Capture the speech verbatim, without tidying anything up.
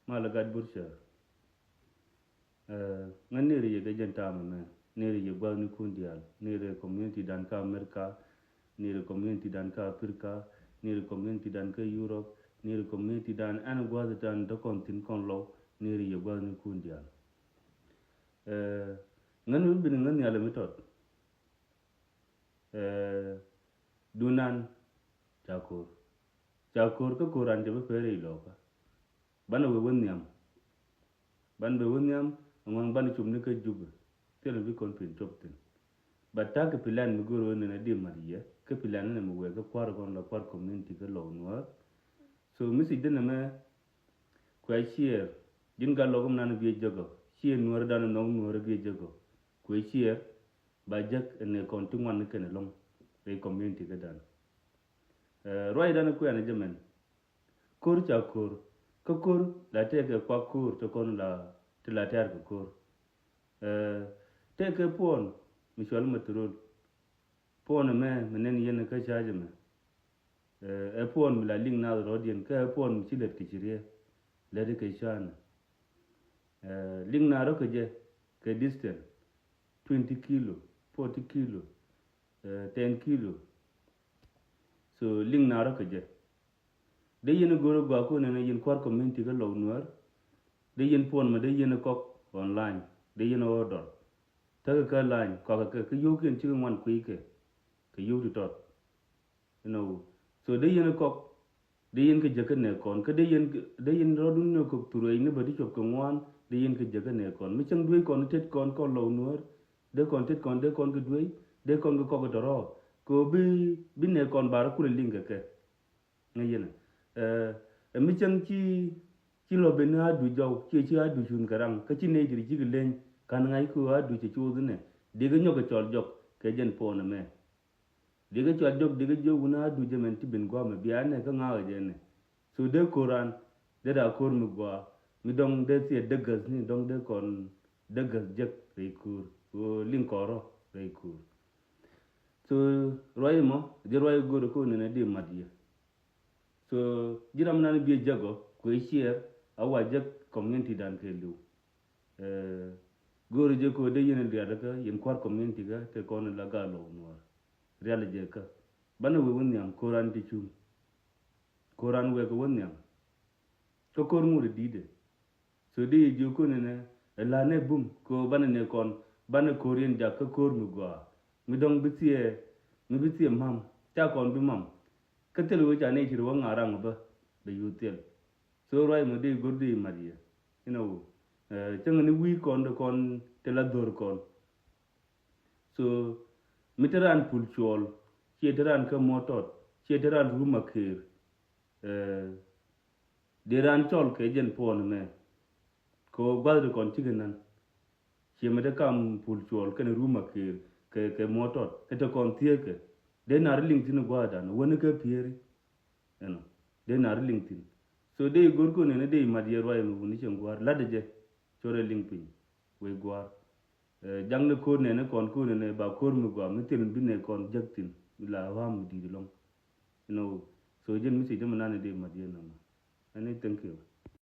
Malɛ gat burcɛ. Ŋä niri yɛ kɛ jɛn tamɛ mɛ, niri yɛ gua̱thnikun diaal, niri community dan kä America, niri community dan kä Africa, niri community dan kä Europe, niri community dan ɛn gua̱th dan dɔ̱kɔn thi̱n kɔn lɔw, niri yɛ gua̱thnikun diaal. Ŋä ni bi bin ŋä nhial mi tɔt. Dunan ca ko̱r, ca ko̱r kä ko̱r an cɛ bi pɛr i̱ lɔkä. Banɛ wee wä nhiam. Banɛ wee wä nhiam. Ɛŋɔ̱a̱ŋ banɛ cop ni kä Jubɛ. Thilɛ bi kɔn pin cop thin. But ta̱a̱ kɛ plan mi go̱o̱r wä nɛn a di mat yɛ kä plan nɛ mi wee kä kua̱r kɔn la kua̱r community kä lɔw nuäär. So message dänɛ mɛ kuɛ share. Ji̱n gat lɔk mi nan biɛ jek ɔ, share nuäär dan nɔŋ nuäär biɛ jek ɔ. Kuɛ share. Ba jek ɛn ɛ kɔn ti ŋuan ni kɛn ɛlɔŋ rɛy community kä dan. Ruac dan kuɛ ni jɛ mɛn. Ko̱r ca ko̱r. Kä ko̱r la tɛkɛ kuak ko̱r ti kɔn la ti la tɛɛr kɛ ko̱r. Tɛkɛ puɔn mi cual ma thurol. Puɔn mɛ mi nɛn yɛn kä ca jɛ mɛ. Ɛ puɔn mi la liŋ na rɔ̱diɛn kä ɛ puɔn mi ci lɛt kɛ ci riɛ. Lɛt kɛ ca nɛ. Liŋ na rɔ kɛ jɛ kɛ distance twenty kilo, forty kilo, ten kilo. So liŋ na rɔ kɛ jɛ. Dee yɛn go̱o̱r gɔaa kun nɛn yɛn kua̱r community kä lɔw nuäär. Dee yɛn puɔn mɛ dee yɛn kɔk online. Dee yɛn order. Täk kä line kɔk kɛ kä yio̱w kiɛn cikɛ ŋuan kui̱ kɛ. Kɛ yio̱w ti tɔt. You know. So dee yɛn kɔk. Dee yɛn kɛ jäkä nɛ kɔn kä dee yɛn dee yɛn rɔdun nɛ kɔk thurɛy ni bä ti cuɔp kɛ ŋuan. Dee yɛn kɛ jäkä nɛ kɔn mi cäŋ duec kɔn tet kɔn kɔn lɔw nuäär. Dee kɔn tet kɔn dee kɔn kɛ duec. Dee kɔn kɛ kɔk tɔrɔ kɛ bi bi nɛ kɔn bar kulɛ liŋ kɛ kɛ. Ŋäc yɛn ɛ mi cäŋ ci ci lɔ ben ni a duc jɔw ci ci a duc cunh kɛ raŋ kä ci nɛy diri cikɛ leny. Kan ŋa̱c kɛ a duc cɛ cuuth inɛ dikɛ nyɔk kɛ cɔl jɔk kɛ jɛn puɔn ɛmɛ. Dikɛ cɔl jɔk dikɛ jiök wun a duc ɛmɛn ti ben gua̱a̱mɛ bia nɛ kä ŋa̱a̱k ɛ jɛ nɛ. So dee ko̱r an dee raa ko̱r mi gua̱a̱ mi dɔŋ dee thiɛ dee gäth ni dɔŋ dee kɔn dee gäth jek rɛy ko̱r ɣöö liŋ kɔrɔ rɛy ko̱r. So ruac mɔ ji̱ ruac go̱o̱r ko̱r nɛnɛ di mat yɛ. So ji̱ ram nan biɛ jek ɔ kuɛ share a wa jek community dan kɛ liw. Go̱o̱r jɛ ko̱ dee yɛn rial kä yɛn kua̱r community kä te kɔn la gal lɔw nuɔr. Rial jɛ kä banɛ wee wä nhiam ko̱ran ti cuŋ. Ko̱ran wee kɛ wä nhiam. Kä ko̱r ŋut di̱i̱dɛ. So dee yɛ jiök kɔn ɛnɛ ɛ la̱r nɛ bum kɛ ɣöö banɛ nɛ kɔn banɛ ko̱r yɛn jak kä ko̱r mi gɔaa mi dɔ̱ŋ bi thiee mi bi thiee mam ca kɔn bi mam. Kä thil ɣöö ca nɛy ci ri wä ŋa̱r raŋ bä bɛ yuth thil. So ruac mɔ dee go̱r dee mat yɛ inɛ ɣöö cäŋ ni wi̱i̱ kɔn dee kɔn ti la dho̱r kɔn. So mi te raan pul cuɔl ciɛ te raan kä mɔtɔt ciɛ te raan rum a keer. Dee raan cɔl kɛ jɛn puɔn mɛ kɛ ɣöö gua̱th ti kɔn cikɛ nan. Ciɛ mi te kam pul cuɔl kɛn rum a keer kɛ kɛ mɔtɔt ɛ te kɔn thieekɛ. Dee nar liŋ thi̱n gua̱a̱thdan wäni kä pieri. Ɛnɔ dee nar liŋ thi̱n. So dee go̱r kun ɛn dee mat yɛ ruac mi wuni cɛn gua̱a̱r lat ɛ jɛ. Cɔrɛ liŋ piny wec gua̱a̱r. Jaŋni ko̱r nɛni kɔn ko̱r nɛni ba ko̱r mi gɔaa mi thil mi bi nɛ kɔn jäk thi̱n mi la ɣa̱a̱m mi di̱i̱t ɛlɔ̱ŋ. You know, so jɛn mi ci jɛ mi nani dee mat yɛ nɔmɔ. Ɛni thank you.